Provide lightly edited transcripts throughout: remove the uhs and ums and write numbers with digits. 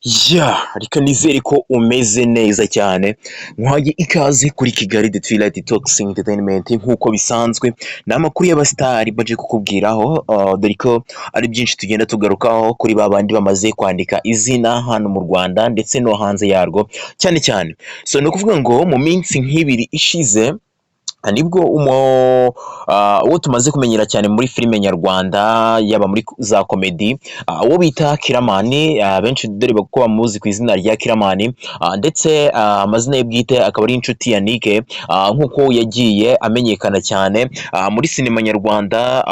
Ya, reka nizere ko umeze neza cyane. Nkuhaye ikaze kuri Kigali The Twilight Talks Entertainment. Nk'uko bisanzwe, ni amakuru y'abasitari baje kukubwiraho, dore ko ari byinshi tugenda tugarukaho kuri ba bandi bamaze kwandika izina hano mu Rwanda ndetse no hanze yarwo cyane cyane. So ni ukuvuga ngo mu minsi nk'ibiri ishize nibwo uwo tumaze kumenyera cyane muri filime nyarwanda, yaba muri za comedy, uwo bita Killaman, benshi dore ko bamuzi ku izina rya Killaman, ndetse amazina ye bwite akaba ari Inshuti Yannick, nk'uko yagiye amenyekana cyane muri sinema nyarwanda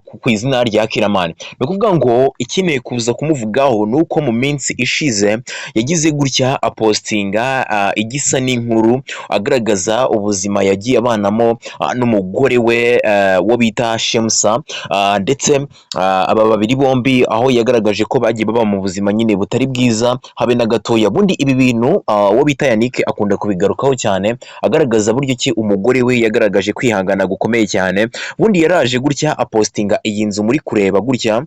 ku izina rya Killaman. Ni ukuvuga ngo ikeneye kuza kumuvugaho ni uko mu minsi ishize yagize gutya apostinga igisa n'inkuru agaragaza ubuzima yagiye abanamo n'umugore we wo bita Shemusa, ndetse aba babiri bombi aho yagaragaje ko bagiye baba mu buzima nyine butari bwiza habe na gatoya. Bundi ibi bintu uwo bita Yannick akunda kubigarukaho cyane, agaragaza buryo ki umugore we yagaragaje kwihangana gukomeye cyane. Bundi yaraje gutya apostinga iyi nzu muri kureba gutya,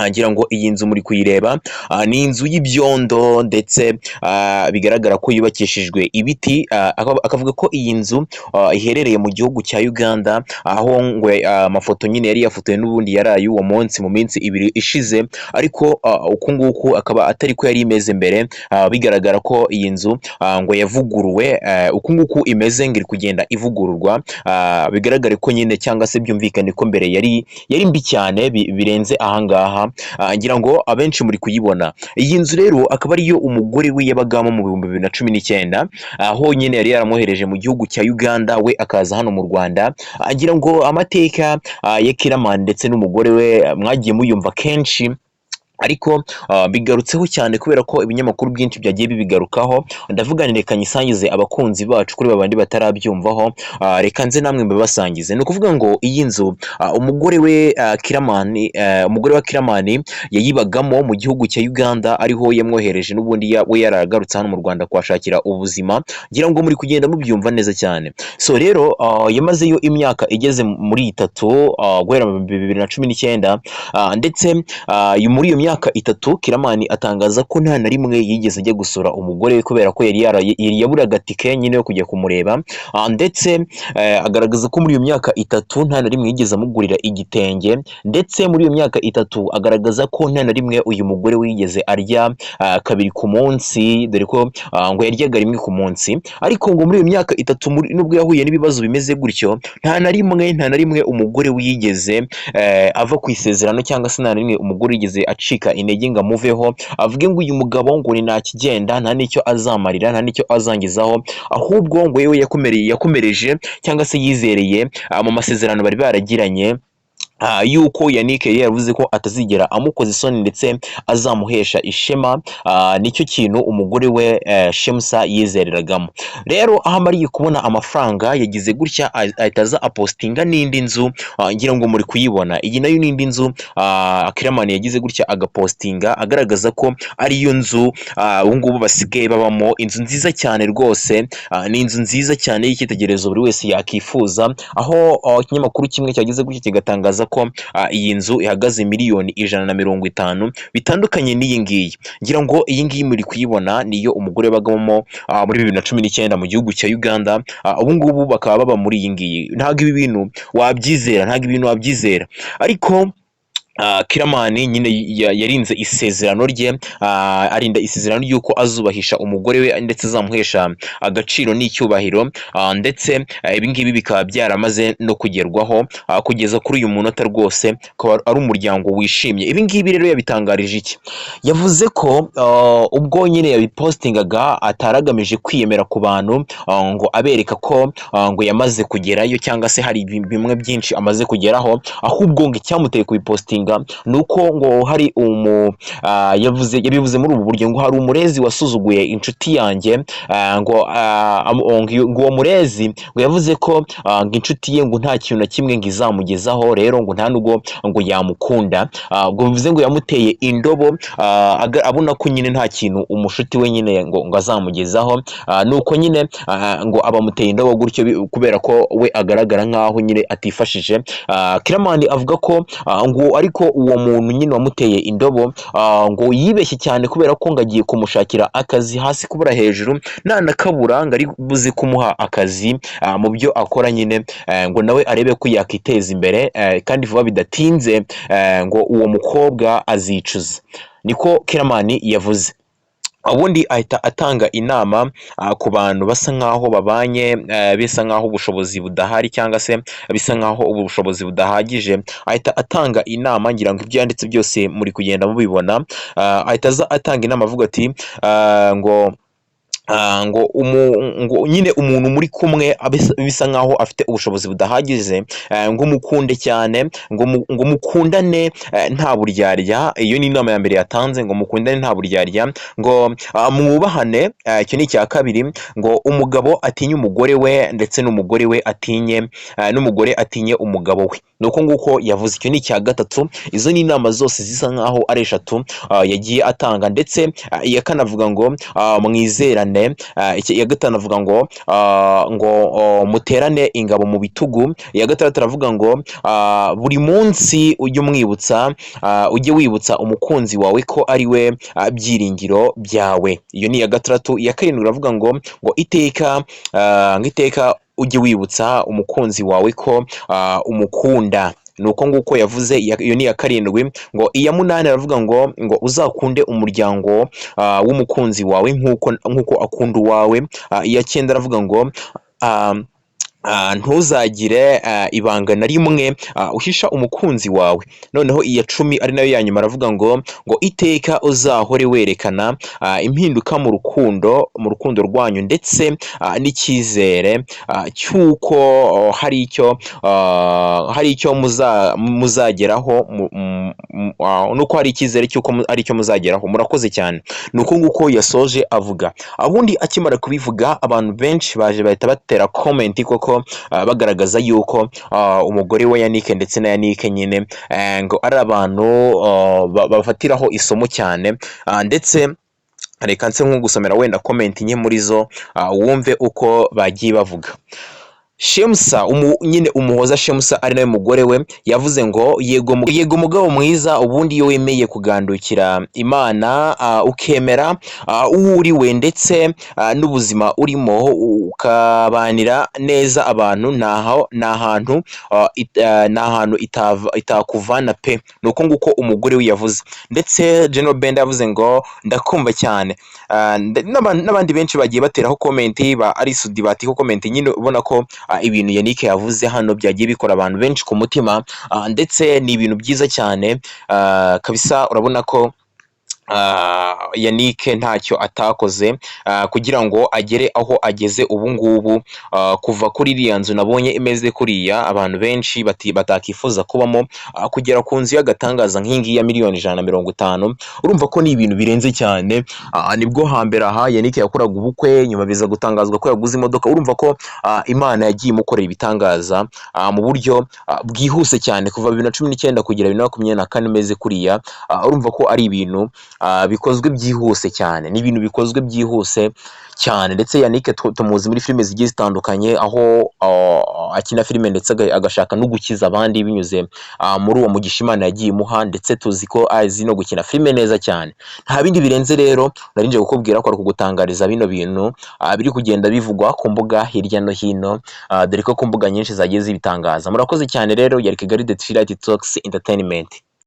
ngira ngo iyi nzu muri kuyireba, ni inzu y'ibyondo ndetse bigaragara ko yubakishijwe ibiti, akavuga ko iyi nzu iherereye mu gihugu cya Uganda, aho ngo amafoto nyine yari yafotowe n'ubundi yari ay'uwo munsi mu minsi 2 ishize, ariko uku nguku akaba atari ko yari imeze mbere. Bigaragara ko iyi nzu ngo yavuguruwe, uku nguku imeze ngo iri kugenda ivugururwa, bigaragare ko nyine cyangwa se byumvikane ko mbere yari mbi cyane birenze ahangaha. Ngira ngo abenshi muri kuyibona. Iyi nzu rero akaba ariyo umugore we yabagamo mu 2019, aho nyine yari yaramwohereje mu gihugu cya Uganda, we akaza hano mu Rwanda. Ngira ngo amateka ya Killaman ndetse n'umugore we mwagiye muyumva kenshi, ariko bigarutseho cyane kubera ko ibinyamakuru byinshi byagiye bibigarukaho. Ndavuga nti reka nyisangize abakunzi bacu kuri babandi batarabyumvaho, reka nze namwe mbibasangize. Ni ukuvuga ngo iyi nzu umugore we Killaman, umugore wa Killaman yayibagamo mu gihugu cya Uganda, ariho yamwohereje n'ubundi we yaragarutse hano mu Rwanda kuhashakira ubuzima. Ngira ngo muri kugenda mubyumva neza cyane. So rero yamazeyo imyaka igeze muri 3, guhera mu 2019, ndetse muri iyo myaka 3 Killaman atangaza ko nta na rimwe yigeze ajya gusura umugore we, kubera ko yari yaburaga tike nyine yo kujya kumureba, ndetse agaragaza ko muri iyo myaka 3 nta na rimwe yigeze amugurira igitenge, ndetse muri iyo myaka 3 agaragaza ko nta na rimwe uyu mugore we yigeze arya kabiri ku munsi, dore ko ngo yaryaga rimwe ku munsi. Ariko ngo muri iyo myaka 3, nubwo yahuye n'ibibazo bimeze gutyo, nta na rimwe umugore we yigeze ava ku isezerano, cyangwa se nta na rimwe umugore yigeze acika intege ngo amuveho, avuge ngo uyu mugabo ngo ni ntakigenda, nta n'icyo azamarira, nta n'icyo azangezaho. Ahubwo ngo yewe yakomereje cyangwa se yizereye mu masezerano bari baragiranye, yuko Yannick yari yaravuze ko atazigera amukoza isoni ndetse azamuhesha ishema. Nicyo kintu umugore we Shemusa yizereragamo. Rero aho amariye kubona amafaranga yagize gutya ahita aza apostinga n'indi nzu, ngira ngo muri kuyibona. Iyi nayo ni indi nzu Killaman yagize gutya agapostinga agaragaza ko ariyo nzu ubu ngubu basigaye babamo, inzu nziza cyane rwose, ni inzu nziza cyane y'icyitegererezo buri wese yakifuza, aho ikinyamakuru kimwe cyagize gutya kigatangaza ko iyi nzu ihagaze miliyoni 150, bitandukanye n'iyi ngiyi. Ngira ngo iyi ngiyi muri kuyibona niyo umugore yabagamo muri 2019 mu gihugu cya Uganda, ubu ngubu bakaba baba muri iyi ngiyi. Ntabwo ibi bintu wabyizera, ntabwo ibintu wabyizera, ariko Killaman nyine yarinze isezerano rye, arinda isezerano ry'uko azubahisha umugore we ndetse azamuhesha agaciro n'icyubahiro, ndetse ibi ngibi bikaba byaramaze no kugerwaho kugeza kuri uyu munota rwose akaba ari umuryango wishimye. Ibi ngibi rero yabitangarije iki? Yavuze ko ubwo nyine yabipostingaga atari agamije kwiyemera ku bantu, ngo abereka ko ngo yamaze kugerayo cyangwa se hari bimwe byinshi amaze kugeraho, ahubwo ngo icyamuteye kubipostinga ni uko ngo hari umu yavuze, yabivuze muri ubu buryo, ngo hari umurezi wasuzuguye inshuti yanjye, ngo uwo murezi ngo yavuze ko ngo inshuti ye ngo nta kintu na kimwe ngo izamugezaho, rero ngo nta nubwo ngo yamukunda. Ubwo bivuze ngo yamuteye indobo, abona ko nyine nta kintu umushuti we nyine ngo azamugezaho, nuko nyine ngo abamuteye indobo gutyo kubera ko we agaragara nkaho nyine atifashije. Killaman avuga ko ngo ariko Ariko uwo muntu nyine wamuteye indobo, ngo yibeshye cyane, kubera ko ngo agiye kumushakira akazi hasi kubura hejuru, nanakabura ngo ari buze kumuha akazi mu byo akora nyine, ngo nawe arebe ko yakiteza imbere, kandi vuba bidatinze, ngo uwo mukobwa azicuza. Niko Killaman yavuze. Ubundi ahita atanga inama ku bantu basa nkaho babanye, bisa nkaho ubushobozi budahari, cyangwa se bisa nkaho ubu bushobozi budahagije. Ahita atanga inama, ngira ngo ibyo yanditse byose muri kugenda mubibona. Ahita aza atanga inama avuga ati ngo nyine umuntu muri kumwe bisa nkaho afite ubushobozi budahagije, ngo mukunde cyane, ngo mukundane nta buryarya. Iyo ni inama ya mbere yatanze, ngo mukundane nta buryarya, ngo mwubahane. Icyo ni icya kabiri. Ngo umugabo atinye umugore we, ndetse n'umugore we atinye, n'umugore atinye umugabo we. Ni uko nguko yavuze. Icyo ni icya gatatu. Izo ni inama zose zisa nkaho ari eshatu yagiye atanga. Ndetse iya kane avuga ngo mwizerane. Iya gatanu avuga ngo ngo muterane ingabo mu bitugu. Iya gatandatu aravuga ngo buri munsi ujye umwibutsa, ujye wibutsa umukunzi wawe ko ari we byiringiro byawe. Iyo ni iya gatandatu. Iya karindwi uravuga ngo iteka, ngo iteka ujye wibutsa umukunzi wawe ko umukunda. Ni uko nguko yavuze. Iyo ni iya karindwi. Ngo iya munani aravuga ngo uzakunde umuryango w'umukunzi wawe nk'uko akunda uwawe. Iya cyenda aravuga ngo ntuzagire ibanga na rimwe uhisha umukunzi wawe. Noneho iya 10, ari nayo ya nyuma, aravuga ngo iteka uzahore werekana impinduka mu rukundo rwanyu, ndetse n'icyizere cy'uko hari icyo muzageraho, nuko hari icyizere cy'uko hari icyo muzageraho. Murakoze cyane. Ni uko nguko yasoje avuga. Ubundi akimara kubivuga, abantu benshi baje bahita batera comment koko, bagaragaza yuko umugore we Yannick ndetse na Yannick nyine, ngo ari abantu bafatiraho isomo cyane. Ndetse reka nse nk'ugusomera wenda comment nke muri zo, wumve uko bagiye bavuga. Shemusa nyine Umuhoza Shemusa, ari nawe mugore we, yavuze ngo yego, yego mugabo mwiza. Ubundi iyo wemeye kugandukira Imana, ukemera uwo uri we ndetse n'ubuzima urimo, ukabanira neza abantu, ntaho ni ahantu ni ahantu itakuvana pe. Ni uko nguko umugore we yavuze. Ndetse General Benda yavuze ngo ndakumva cyane. N'abandi benshi bagiye bateraho comment, ba Arisudi batiho comment nyine, ubona ko ibintu Yannick yavuze hano byagiye bikora abantu benshi ku mutima, ndetse ni ibintu byiza cyane kabisa. Urabona ko Yannick ntacyo atakoze kugira ngo agere aho ageze ubu ngubu, kuva kuri iriya nzu nabonye imeze kuriya abantu benshi batakifuza kubamo, kugera ku nzu y'agatangaza nk'iyi ngiyi ya miliyoni 150. Urumva ko ni ibintu birenze cyane. Nibwo hambere aha Yannick yakoraga ubukwe, nyuma biza gutangazwa ko yaguze imodoka. Urumva ko Imana yagiye imukorera ibitangaza mu buryo bwihuse cyane, kuva 2019 kugera 2024 imeze kuriya. Urumva ko ari ibintu bikozwe byihuse cyane, ni ibintu bikozwe byihuse cyane. Ndetse Yannick tumuzi muri filime zigiye zitandukanye, aho akina filime ndetse agashaka no gukiza abandi binyuze muri uwo mugisha Imana yagiye imuha. Ndetse tuzi ko azi no gukina filime neza cyane. Nta bindi birenze rero nari nje kukubwira, ko ari kugutangariza bino bintu biri kugenda bivugwa ku mbuga hirya no hino, dore ko ku mbuga nyinshi zagiye zibitangaza. Murakoze cyane rero. Yari Kigali The Twilight Talks Entertainment.